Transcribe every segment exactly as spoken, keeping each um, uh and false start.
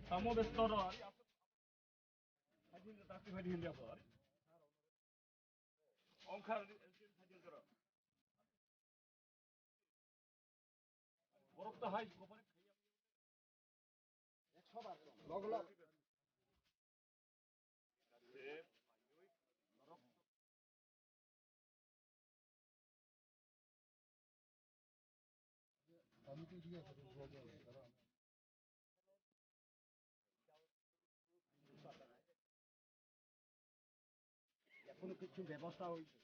Tamo besto ro. Hajin dati hajin hindia por. Ongkha hajin karo. Borok to hai kopani. Log log. এখনো কিছু ব্যবস্থা হয়েছে।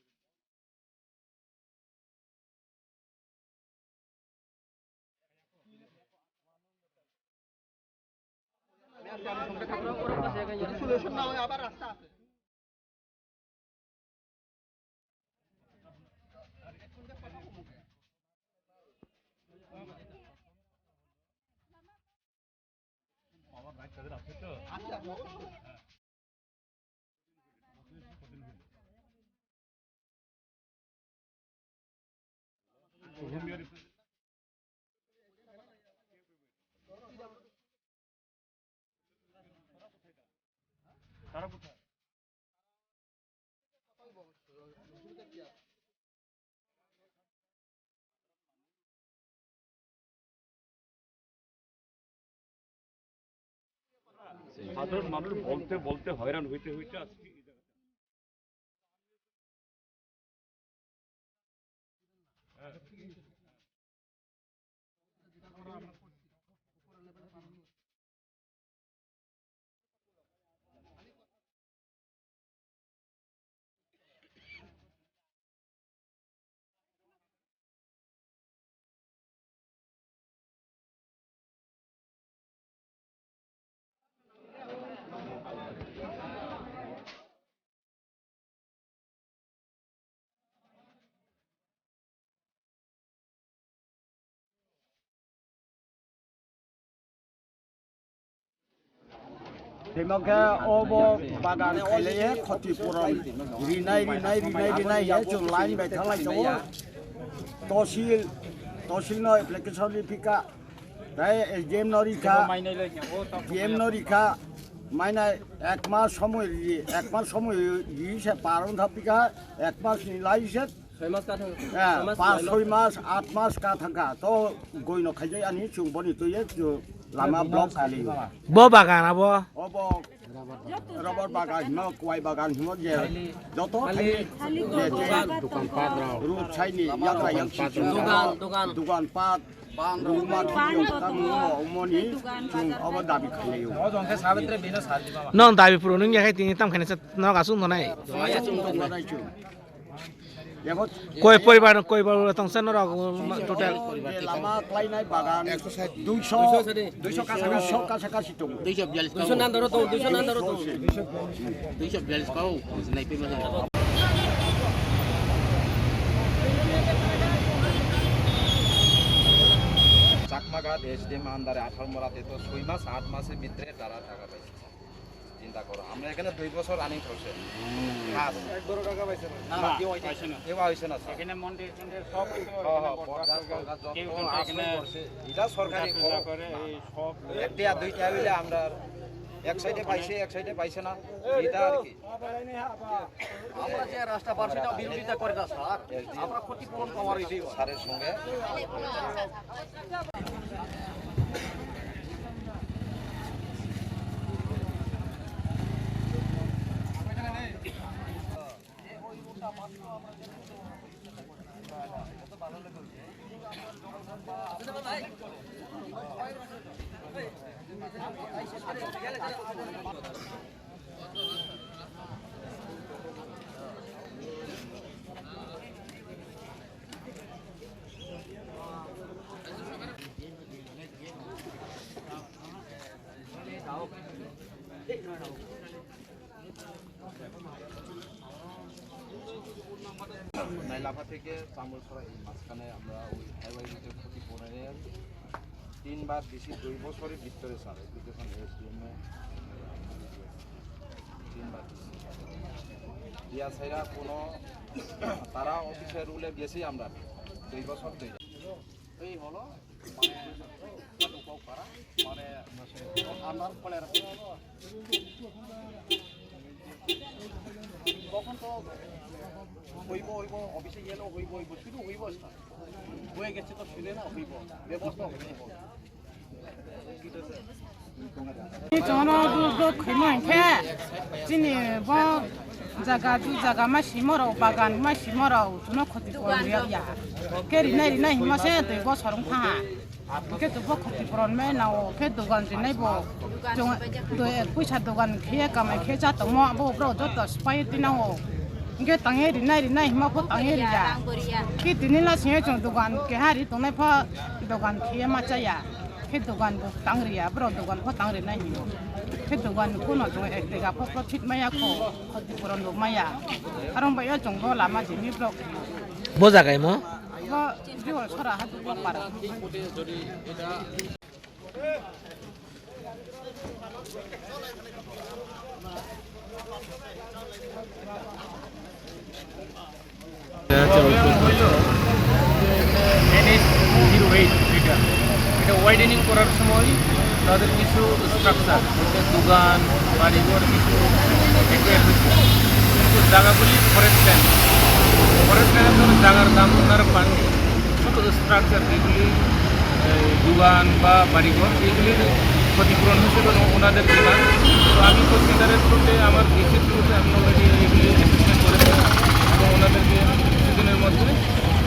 Solution না হয় আবার রাস্তা আছে। সাধারণ মানুষ বলতে বলতে হয়রান হইতে হইতে আজকে এই জায়গাটা। Tei hwnkhe obo bagan khailaiya khoti puron rinai, rinai, rinai, rinai, ya chwng line bai thanglai tongo. Tosil, tosil no application ri phika. Tei S D M no rikha, D M no rikha, maina ek mas somoy ri, ek mas somoy ri se paron thapika, ek mas ni lai se, soi mas ka thang, eh, soi mas pas, lai soi mas, at mas ka thangkha, to goi no khaijai ani chwng boni twi ye chwng lama block khaili. Bo bagan abo? Obo rubber bagan himo, kwai bagan himo je joto khaili, je je dukan pat rok, road side ni yakra yak dukan, dukan pat. Ruma tamo omoni chwng obo dabi khailai o. Nwng dabi puro nwng yakhai tini tam khaina se norok aswk tongnai. Koi poribar, koi poribar tongsa norok total? Lama khlainai bagan duiso, duiso kasa kasa tongo. Duiso biyallis kau. Duiso nandaro tongo, duiso nandaro tongo. Duiso biyallis kau, naipe masa. Chakmaghat SDM আন্ডারে আঠারো মোড়াতে তো ছয় মাস আট মাসের ভিতরে তারা টাকা পাইছে। চিন্তা করো, আমরা এখানে দুই বছর রানিং চলছে। কাজ। একবারও টাকা পাইছে না? না, না, কেউ হয়েছে না। কেউ হয়েছে না, স্যার। এখানে মন্দির টন্দির সব কিছু হ্যাঁ, হ্যাঁ, বরদাস্ত, বরদাস্ত যত কেউ কিন্তু আসলে এখানে করছে। এটা সরকারি পূজা টুজা খবর। করে, এই সব একটা আর দুইটা হইলে আমরা এক সাইডে পাইছে, এক সাইডে পাইছে না, এটা আর কি। আমরা যে রাস্তা পার সেটাও বিরোধিতা করে না, স্যার। আমরা ক্ষতিপূরণ পাওয়ার এটাই হয়। স্যারের সঙ্গে নাইলাফা থেকে চামলছড়া এই মাঝখানে আমরা ওই হাইওয়ে রুটে ক্ষতি পড়ে তিনবার দিছি, দুই বছরের ভিতরে স্যার অ্যাপ্লিকেশন এসডিএম এ তিনবার দিছি। দিয়া ছাড়া কোনো তারা অফিসের রুলে গেছি আমরা দুই বছর ধরে। এই হলো মানে কাটুকাও পাড়া, মানে আমার কলেরা। তখন তো হইব, হইব, অফিসে গেলেও হইব, হইব, শুধু হইব না। হয়ে গেছে তো শুনে না, হইব, ব্যবস্থা হইব। Chwngno duk duk khaima hinkhe chini bo jaga, ju jaga ma simo rok, bagan ma simo rok, chwngno khoti pon ya. Khe rinai rinai hima se dui bosor wng kha ha. Hinkhe to bo khoti pon mai nao, khe dogan rinai bo. Chwng to ek puisa dogan khe kamai khe cha tongmo, abo bro joto spai tinao. Hinkhe tangye rinai rinai hima pho tangye riya. Khe tini la singye chwng dogan keha ri tongnai pho dogan khe ma chaya. Khe dogan bo tang riya, borok dogan pho tang rinai hinwi. Khe dogan kuno chwng ek dega pho profit maya kho, khoti puron bo maya. Arong bai o chwng bo lama jini borok. Bo jaga imo? Bo Jihol sora ha duk para. Problem হইল NH zero eight, এটা এটা ওয়াইডেনিং করার সময় তাদের কিছু স্ট্রাকচার বলতে দোকান, বাড়িঘর কিছু একে হয়েছে, কিন্তু জায়গাগুলি ফরেস্ট ল্যান্ড। ফরেস্ট ল্যান্ডের জন্য জায়গার দাম ওনারা পাননি। ছোট স্ট্রাকচার যেগুলি, এই, দোকান বা বাড়িঘর, এগুলির ক্ষতিপূরণ হিসেবে ওনাদের ডিমান্ড। তো আমি পত্রিকার করতে আমার ভিজিট করতে আমি অলরেডি এগুলি অ্যাসেসমেন্ট করেছি এবং ওনাদেরকে কিছুদিনের মধ্যে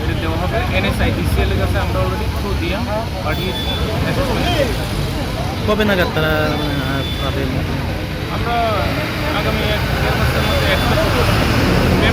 এটা দেওয়া হবে। এনএসআইডিসিএল এর কাছে আমরা অলরেডি থ্রু দিয়ে পাঠিয়েছি অ্যাসেসমেন্ট। কবে নাগাদ তারা, মানে, আহ, পাবে? আমরা